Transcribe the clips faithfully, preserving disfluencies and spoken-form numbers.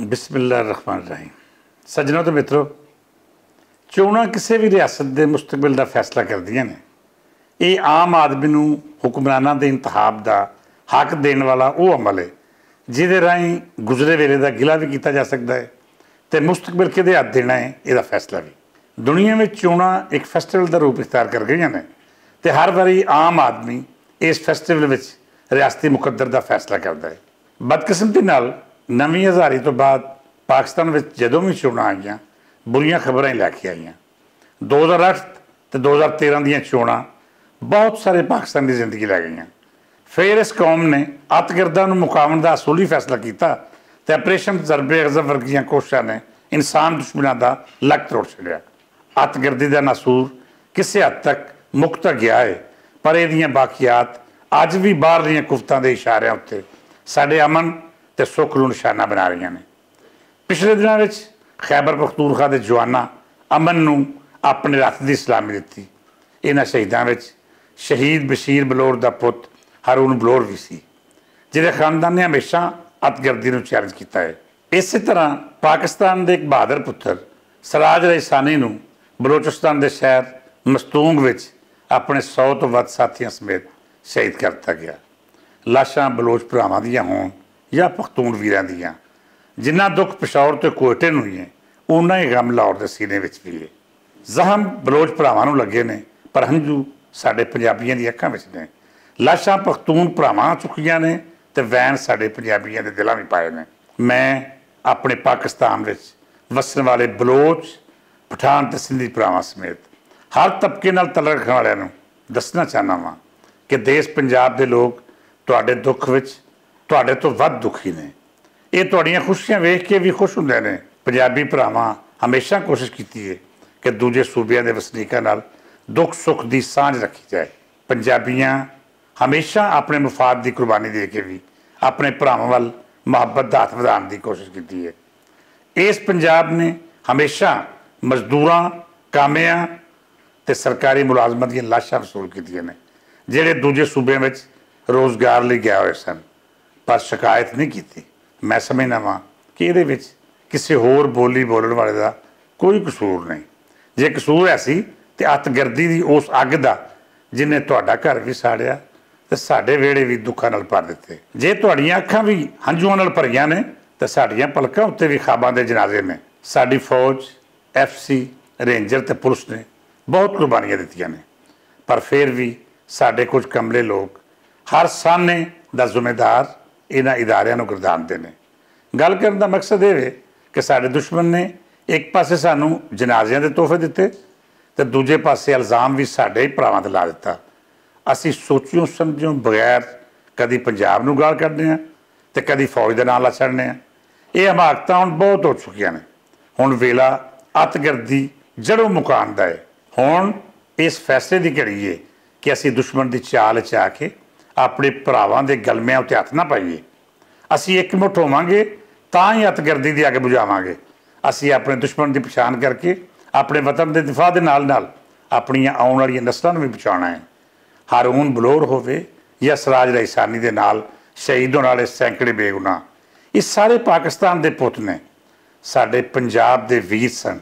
بسم اللہ الرحمن الرحیم۔ سجنوں تے مترو، چوناں کسے وی ریاست دے مستقبل دا فیصلہ کردیاں نیں۔ ایہہ عام آدمی نوں حکمراناں دے انتخاب دا حق دین والا او عمل ہے، جس دے راہیں گزرے ویلے دا گلا وی کیتا جا سکدا ہے، تے مستقبل کدے ہتھ دینا ہے ایہہ دا فیصلہ وی۔ دنیا وچ چوناں اک فیسٹیول دا روپ اختیار کر گئیاں نیں، تے ہر واری عام آدمی اس فیسٹیول وچ ریاستی مقدر دا فیصلہ کردا ہے۔ بدقسمتی نال، نویں ہزاری توں بعد پاکستان وچ جدوں وی چوناں آئیاں، بریاں خبراں ہی لے کے آئیاں۔ دو ہزار اٹھ تے دو ہزار تیرہ دیاں چوناں بہت سارے پاکستان دی زندگی لے گئیاں۔ فیر اس قوم نے اتگرداں نوں مقاون دا اصولی فیصلہ کیتا، تے آپریشن ضرب عزم ورگیاں کوششاں نے انسان دشمناں دا لک تروڑ چھڈیا۔ اتگردی دا ناسور کسے حد تک مکتا گیا ہے، پر ایہدیاں باقیات اج وی باہر دیاں قوتاں دے اشاریاں اتے ساڈے امن تے سکھ نوں نشانہ بنا رہیاں نے۔ پچھلے دناں وچ خیبر پختونخوا دے جواناں امن نوں اپنے رتھ دی سلامی دتی۔ انہاں شہیداں وچ شہید بشیر بلور دا پت ہارون بلور وی سی، جس دے خاندان نے ہمیشہ اتگردی نوں چیلنج کیتا ہے۔ اسے طرح پاکستان دے اک بہادر پتر سراج رئیسانی نوں بلوچستان دے شہر مستونگ وچ اپنے سو توں ودھ ساتھیاں سمیت شہید کر دتا گیا۔ لاشاں بلوچ بھراواں دیاں ہون یا پختون ویراں دیاں، جنہاں دکھ پشاور تے کوئٹے نوں ہی ہے، انہاں ہی غم لاہور دے سینے وچ بھی ہے۔ زہم بلوچ بھراواں نوں لگے نے، پر ہنجو ساڈے پنجابیاں دی اکھاں وچ نے۔ لاشاں پختون بھراواں چکیاں نے، تے وین ساڈے پنجابیاں دے دلاں وچ پائے نے۔ میں اپنے پاکستان وچ وسن والے بلوچ، پٹھان تے سندھی بھراواں سمیت ہر طبقے نال تعلق رکھن والیاں نوں دسنا چاہنا واں کہ دیس پنجاب دے لوگ تہاڈے دکھ وچ تہاڈے توں ودھ دکھی نے۔ ایہہ تہاڈیاں خوشیاں ویکھ کے وی خوش ہوندے نے۔ پنجابی بھراواں ہمیشہ کوشش کیتی ہے کہ دوجے صوبیاں دے وسنیکاں نال دکھ سکھ دی سانجھ رکھی جائے۔ پنجابیاں ہمیشہ اپنے مفاد دی قربانی دے کے وی اپنے بھراواں ول محبت دا ہتھ ودھان دی کوشش کیتی ہے۔ اس پنجاب نے ہمیشہ مزدوراں، کامیاں تے سرکاری ملازمت دیاں لاشاں وصول کیتیاں نے، جہڑے دوجے صوبیاں وچ روزگار لئی گئے ہوئے سن، پر شکایت نہیں کیتی۔ میں سمجھنا واں کہ ایہدے وچ کسے ہور بولی بولن والے دا کوئی قصور نہیں۔ جے قصور ایسی تے اتگردی دی اس اگ دا، جن نے تہاڈا گھر وی ساڑیا تے ساڈے ویڑے وی دکھاں نال پار دتے۔ جے تہاڈیاں اکھاں وی ہنجواں نال پریاں نے، تے ساڈیاں پلکاں اتے وی خواباں دے جنازے نے۔ ساڈی فوج، ایف سی، رینجر تے پولیس نے بہت قربانیاں دتیاں نے، پر فیر وی ساڈے کچھ کملے لوگ ہر سانے دا ذمہ دار انہاں اداریاں نوں گرداندے نے۔ گل کرن دا مقصد ایہہ کہ ساڈے دشمن نے اک پاسے سانوں جنازیاں دے تحفے دتے، تے دوجے پاسے الزام وی ساڈے ہی پراواں تے لا دتا۔ اسی سوچیوں سمجھیوں بغیر کدی پنجاب نوں گال کڈنے آں، تے کدی فوج دا ناں لا چھڈنے آں۔ ایہہ حماقتاں ہن بہت ہو چکیاں نے۔ ہن ویلا اتگردی جڑوں مکان دا ہے۔ ہن اس فیصلے دی گھڑی ہے کہ اسی دشمن دی چال چا کے اپنے پراواں دے گلمیاں اتے ہتھ نہ پائیے۔ اسی اک مٹھ ہوواں گے، تاں ہی اتگردی دی اگ بجھاواں گے۔ اسی اپنے دشمن دی پچھان کر کے اپنے وطن دے دفاع دے نال نال اپنیاں آؤن والیاں نسلاں نوں وی بچانا ہے۔ ہارون بلور ہووے یا سراج رئیسانی دے نال شہید ہون والے سینکڑے بے گناہ، ایہہ سارے پاکستان دے پوت نے، ساڈے پنجاب دے ویر سن۔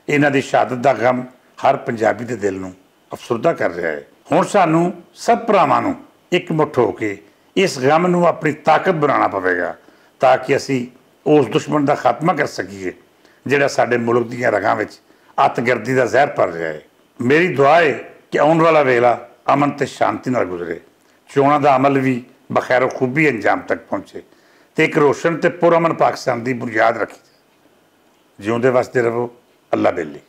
انہاں دی شہادت دا غم ہر پنجابی دے دل نوں افسردہ کر رہیا ہے۔ ہن سانوں سب پراواں نوں اک مٹھ ہو کے اس غم نوں اپنی طاقت بنانا پوے گا، تاکہ اسی اس دشمن دا خاتمہ کر سکیے، جڑا ساڈے ملک دیاں رگاں وچ اتگردی دا زہر پل رہیا ہے۔ میری دعا ہے کہ آؤن والا ویلا امن تے شانتی نال گزرے، چوناں دا عمل وی بخیر و خوبی انجام تک پہنچے، تے اک روشن تے پرامن پاکستان دی بنیاد رکھی جائے۔ جیوندے وسدے رہو۔ اللہ بیلی۔